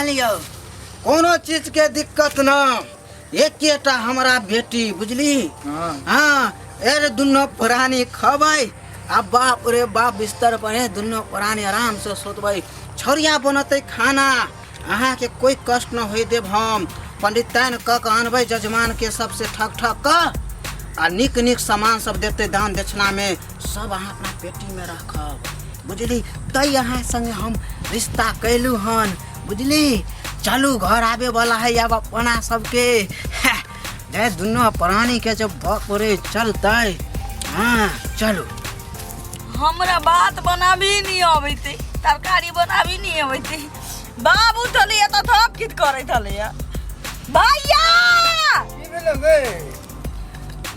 लियौ कोनो चीज के दिक्कत न एकेटा हमरा बेटी बुझली हाँ हाँ अरे दुनू प्राणी खबै आ बाप रे बाप बिस्तर पर हे दुनू प्राणी आराम से सुतबै छौरिया बनतै खाना अहाँके कोइ कष्ट न होय देब हम पंडिताइन कऽ कऽ अनबै जजमानके सबसे ठक ठक कऽ आ नीक नीक सामान सब देतै दान दक्षिणामे सब अहाँ अपना पेटीमे राखब बुझली तै अहाँ संगे हम रिश्ता कयलहुँ हन बुझली चलू घर आबे वाला है आब अपना सबके जे दुनू प्राणी के जब बाप रे चलतै हाँ चलू हमरा भात बनाबी नहीं अबैते तरकारी बनाबी नहीं अबैते बाबू थलिया तऽ थप कित करै थलिया भैया की भेलो गे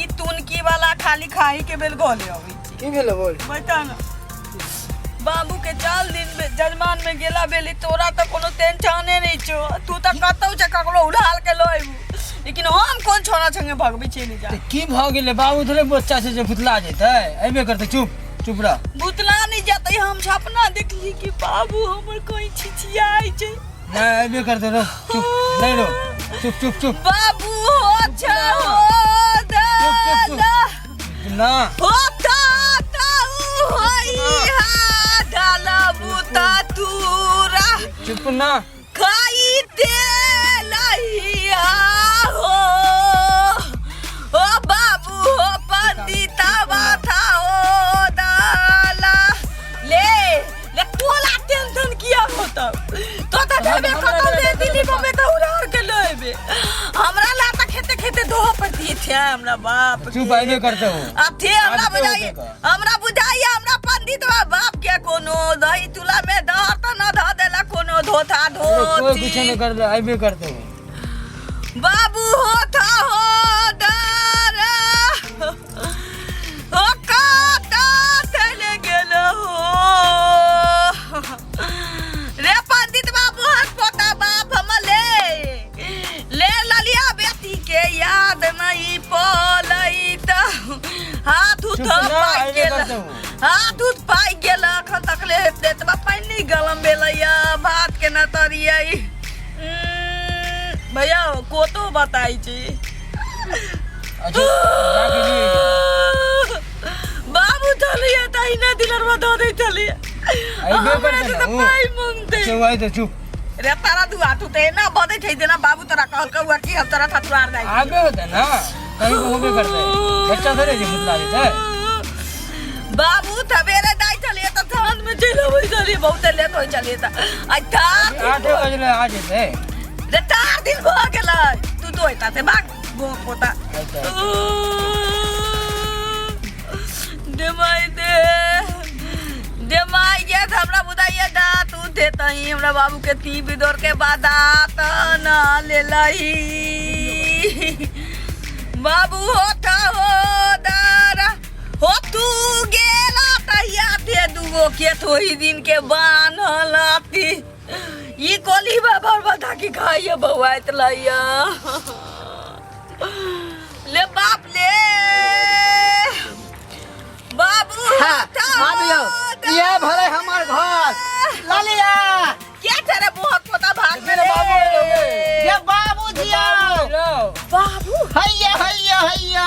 ई तुनकी वाला खाली खाही के बेल गले अबै छै की भेलो बोल बता ना बाबू के चाल दिन में जजमान में गेला बेली तोरा तऽ कोनो टेंशने नहीं छो तू तऽ कतौ छै ककरो उड़ाल के लऽ अयबू लेकिन हम कोन छोरा संगे भगबै छियै नहीं जा तऽ की भऽ गेलै बाबू थोड़े बच्चा छै जे भुतला जेतै अयबे करतै चुप चुप रह भुतला नहीं जेतै हम सपना देखली कि बाबू हमर कहीं छिछियाइ छै नहि अयबे करतै रह चुप नहि रहो चुप चुप चुप बाबू हो छो चुप, चुप, चुप। दादा ना हो ताता होई हा डाला बुता तूरा चुप ना खाई ते लहिया हो ओ बाबू हो पंडिता बाथा हो दाला ले ले तोला टेंशन किया होता तो त देबे कतौ दे दिल्ली बम्बे त उड़ार के लेबे हमरा ला त खेते खेते धो पर दिए थे हमरा बाप के। चुप अयबे करतै ओ अब थे हमरा आबते बुझाइए होते का। हमरा बुझाइए हमरा पंडित बा बाप के कोनो दही चूल्हा में दहर त न धऽ देला कोनो धोथा अरे कोई कुछ धोती नहीं करते अयबे करते हो बाबू होथा हो दारा हो काटा चले गेल हो रे पंडित बाबू हर पोता बाप हम ले ले ललिया बेटी के याद नहीं पलैत हाथ उठ चुप ना, पाइ अयबे गेल करतौ। हाथ उठ पाइ गेल अखन तक ले एतबा पानि नहि गलम भेलैया भात के न तरियै भैया कोतो बताइ छी अच्छा जाके लिए बाबू चलिए तहिना दिलरवा दऽ दै चलिए अयबे करतै ना उ। पाइ मंगते अच्छा वही तो चुप रे तारा दुआ तू ते ना बदै छै जेना बाबू तोरा कहलकौ हुआ कि हम तोरा थथुआर जाइ आबे होते ना कहीं को होबे करते बच्चा थोड़े जे भुतला जेतै बाबू सवेरे जाइ छलियै तऽ साँझ में चलि अबै छलियै बहुते लेट होइ छलियै तऽ आइ चार दिन 8 बजे आ जेतै रे 4 दिन भऽ गेलै तू तो एता से भाग गो पोता अच्छा। दे माई दे दे माई ये हमरा बुझाइए दाँत उ देतही हमरा बाबू के ती बिदोर के बाद दाँत न लेलही बाबू होता हो दारा हो तू गेला तहिया दे दूगो के थोही दिन के बान्हल अति ई कोली बाबा बता की खाइए बौआइत लैया ले बाप ले बाबू हाँ, आबियौ ये भले हमर घर ललिया क्या तेरे मुंह पोता भाग मेरे बाबू आइलो गे। ये बाबूजी आओ बाबू हैया हैया हैया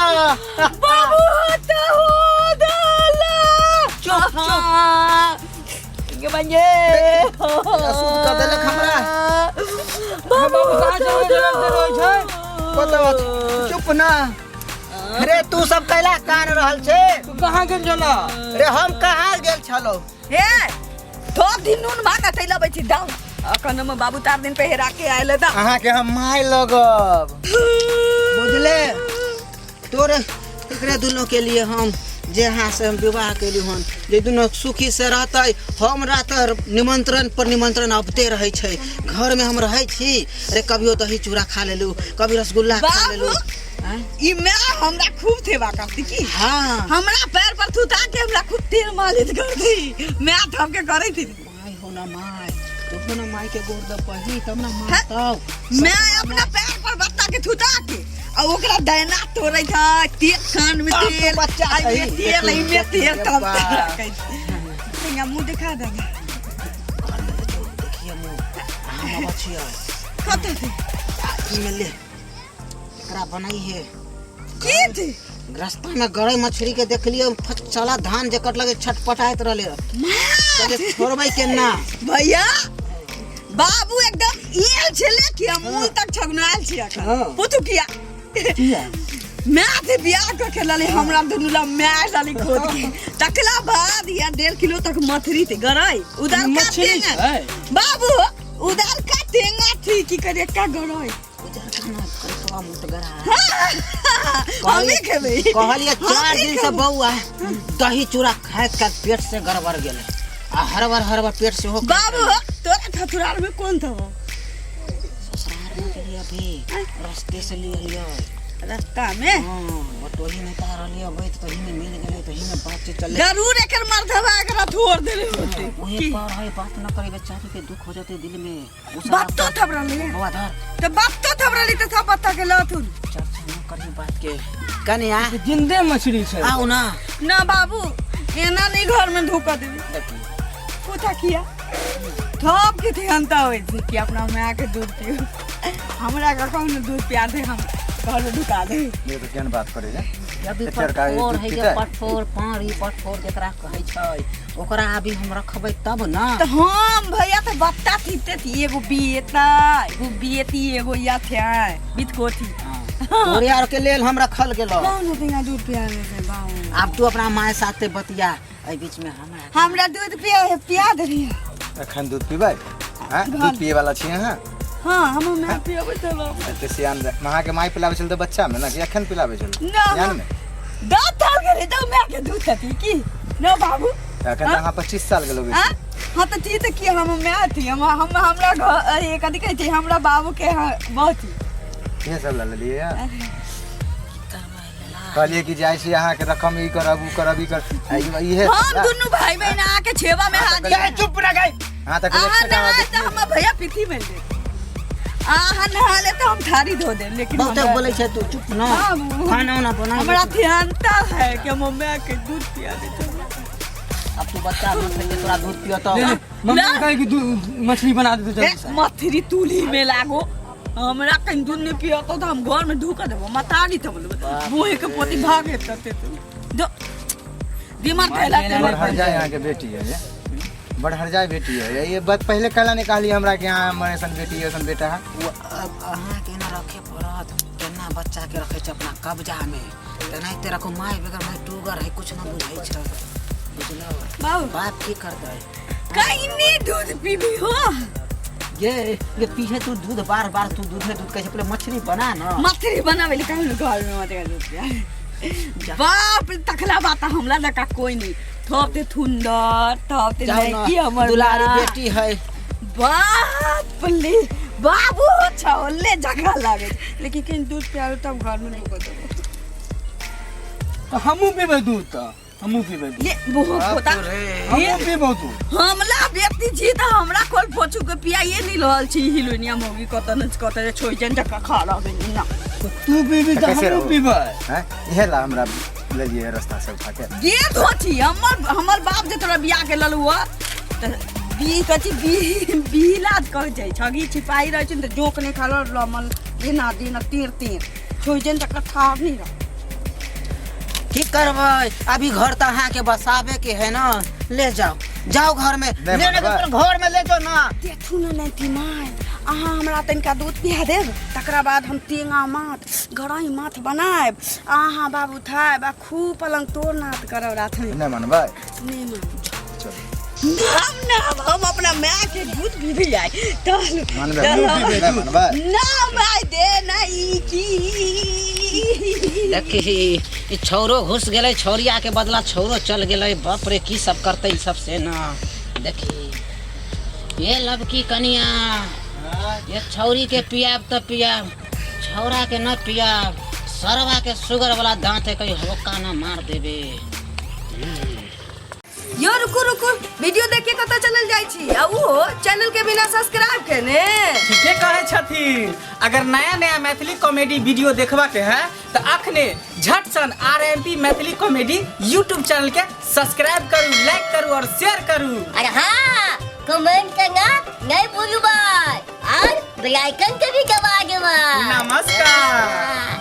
बाबू होता हो दाला चुप चुप के बंजे अशुद्ध कऽ देलक हमरा। बाबू कहाँ चल गेल रहै छै बताओ चुप ना रे तू सब कैला कान रहल छे तू कहाँ गेल छला रे हम कहाँ गेल छलो हे थोप दिन नून भात चलि अबै छी दाउ अखन हम बाबू तार दिन पे हेरा के आयल दा अहाँ के हम माय लगब बुझले तोरे एकरे दुनू के लिए हम जे यहाँ से हम विवाह कैली हन जे दुनू सुखी से रहतै हमरा तऽ निमंत्रण पर निमंत्रण अबते रहै छै घर में हम रहै छी अरे कभियो दही चूड़ा खा लेलू कभी रसगुल्ला खा लेलू बाबू ई मैं हमरा खूब थेवा करती की हाँ हमरा पैर पर थुता के हमरा खूब तेल मालिश कर दी मैं थम के करै थी माय हो ना माय तो हो ना माय के गोर दे पही तब ना मारतौ मैं अपना पैर पर बच्चा के थुता के आ ओकरा दाना तोड़ै था तेल कान में बाप रे, तेल बच्चा आई में है। तेल आई में तेल तब बाप। तंगा मुंह दिखा देगा देखिए मुँह हम हम अबै छियै। कतऽ थे? आ, ई में ले, एकरा बनाई है। की थी? रास्ता में गरई मछली के देखलिए, चला धान जे कटलक छटपटाइत रहले। कहलिए छोड़बै केना। भैया बाबू एकदम एल छले कि हम मूल तक छगनायल छी अखन। हाँ। पुतु किया? किया? मैं थे बियाह क के लले हमरा दुनू ला मैं लली खोद के तकला बाद या 1.5 किलो तक मथरी थी गरई उधर का मछली टेंगा। छै। बाबू उधर का टेंगा थी की करे का गरई। उजर खाना करिकवा मोटगरा। हमें खेबै। कहलिए 4 हमही दिन से खेबै। बौआ दही चूड़ा खाइत खाइत पेट से गड़बड़ गेलै आ हरबर हरबर पेट से हो। बाबू तोरा ठठुरार में कौन था? ससुराल में गेलिए, अभी रास्ते से लिए लियो। रास्ता में? हाँ, बटोही में तार रहलिए अबैत तही में मिल गेलै, तही में बातचीत चललै। जरूर एकर मर्दवा एकरा थोड़ देले होते। ओहे पर है बात न करी, बेचारी के दुख हो जाते दिल में। उ सब बातो थब रहले। बौआ धर। तो बातो थब रहली तो सब बत्ता के लथुन। चर्चा न करी बात के कनिया। जिंदे मछली छै। आउ ना। ना बाबू, एना नहीं घर में धोखा देबी। देखिए पूछा किया थप के ध्यानता होइ छै कि अपना माय के दूध पियो, हमरा के कहूँ दूध पिया दे, हम घर में ढुका दे। ये तो केहन बात करे जे? अभी एते बड़का पठोर दूध है जे। पीतै? पठोर पारी पठोर जकरा कहै छै ओकरा अभी हम रखबै तब ना। तो हम भैया तो बत्ता थीते थी, एगो बिएता एगो बिएती एगो या थे बीत को थी। तोरे आर के लेल हम रखल गेलो। कौन होते यहाँ दूध पिया दे बाबू? आब तू अपना माय साथे बतिया, एहि बीच में हमरा हमरा दूध पिया पिया दे रही। एखन दूध पीबै? हैं, दूध पिए वाला छी अहाँ? हाँ, हम मैं पियाबै छलहुँ। एते सियान अहाँके माय पिलाबै छल तऽ बच्चा में ना कि एखन पिलाबै छल? ना। सियान में दाँत थाल गेलै तऽ माय के दूध थी की न बाबू? एखन तऽ अहाँ 25 साल के लोग। हाँ हाँ, तऽ थी तऽ की हम माय थी, हम हम हमरा घर अरे कथी कहै छै हमरा बाबू के यहाँ बहुत थी। इहे सब लऽ लेलियै। कहलियै कि जाइ छी अहाँके रकम ई करब उ करब ई कर आ इहे। हम दुनू भाई बहन अहाँके छेवा में हाजिर। ए, चुप रह गई। अहाँ तऽ अहाँ कहलियै नहा तऽ हमर भैया पीठी में दे, अहाँ नहा ले तऽ हम थारी धो देब, लेकिन बहुते हमरा- बोलै छै तू चुप ना। हाँ, बाबू। खाना उना बना। हमरा ध्यानता है कि हम माय के दूध पिया दे। अब तू बच्चा मत है तोरा दूध पियतो। ले ले, मम्मी कहे कि दूध मछली बना दे तो जल्दी से। मथरी तुली में लागो, हमरा कहीं दूध नहीं पियतो तो हम घर में ढुका देबो मतारी तो बोलबो बोहे के पोती भागे तते तू दो दिमाग फैला के। बड़ हरजाई अहाँके बेटी है ये, बड़ हरजाई बेटी है ये। बात पहले कहला नहीं कहली हमरा कि अहाँ हमर ऐसन बेटी है ऐसन बेटा है। ओ अब अहाँके ना रखे पड़त, केना बच्चा के रखे छै अपना कब्जा में तेनाहिते रखो। माय बगैर माय टूगर है, कुछ ना बुझै छै, बुझलो? बाबू। बाप की करतै? कहीं नहीं दूध पीबी हो। ये पीछे तू दूध बार बार तू दूधे दूध कैसे, पहले मछली बना ना। मछली बनावे ले कहूँ घर में मत कर दूध पिया। बाप रे, तखला बात हमला लगा कोई नहीं थोप ते थुंदर थोप ते जाओ नहीं ना की हमर दुलारी माँ। बेटी है। बाप रे बाबू छौले जगह लागे छै। लेकिन कहीं दूध पियाबे तब घर में ढुको देबो। तऽ हमहूँ पीबै दूध, तऽ हमहूँ पीबै दूध। ले बहुत होता। हमहूँ पीबौ दूध। हमला व्यक्ति छी तऽ हमरा कोल पोछू के पियाइए नहीं रहल छी। हिलोनिया मौगी कत न कत छोइ जन जका खा रहबे ना। तऽ तू पीबी तऽ तऽ कैसे हमहूँ रहू? पीबै। हैं, इहे ला हमरा लेलियै रास्ता से उठा के। गे धोची हमर हमर बाप जे तोरा बियाह के ललुआ तऽ बी कथी बी बीला कहै छै छगी छिपाई रहै छै ने तऽ जोंक नहि खा लमल एना देना तीर तीर छोइ जन जका थार नहीं रह। की करबै, अभी घर तऽ अहाँके बसाबे के है ना, ले जाओ जाओ घर में। नहीं ले ले। बनबै। घर में ले जाओ ना। देखू ने नैती माय, अहाँ हमरा तनिका दूध पिया देब, तकरा बाद हम टेंगा माछ गरई माछ बनायब, अहाँ बाबू खायब आ खूब पलंग तोड़ नाथ करब रातिमे। नहि मानबै? नहि मानब। चलू। हम ना हम अपना माय के दूध पीबी जाय चल। मानबै? चल। नहि मानबै? ना माय दे ना ई की। देखी ई छौरो घुस गेलै, छौरिया के बदला छौरो चल गेलै। बाप रे, की सब करतै ई सब से ना। देखी ये लबकी कनिया, ये छौरी के पियाब तऽ पियाब, छौरा के न पियाब। सरवा के सुगर वाला दांत है, कहीं होका ना मार देबे। यो रुकू रुकू, वीडियो देख के कतऽ चलल जाइ छी आ उहो चैनल के बिना सब्सक्राइब केने? ठीके कहै छथिन। अगर नया नया मैथिली कॉमेडी वीडियो देखबा के है तो अखने झट सन R M P Maithili comedy YouTube channel के सब्सक्राइब करू, लाइक करू और शेयर करू। अरे हाँ, कमेंट करना नहीं भूलू भाई। बेल आइकन के भी दबा देबै। नमस्कार।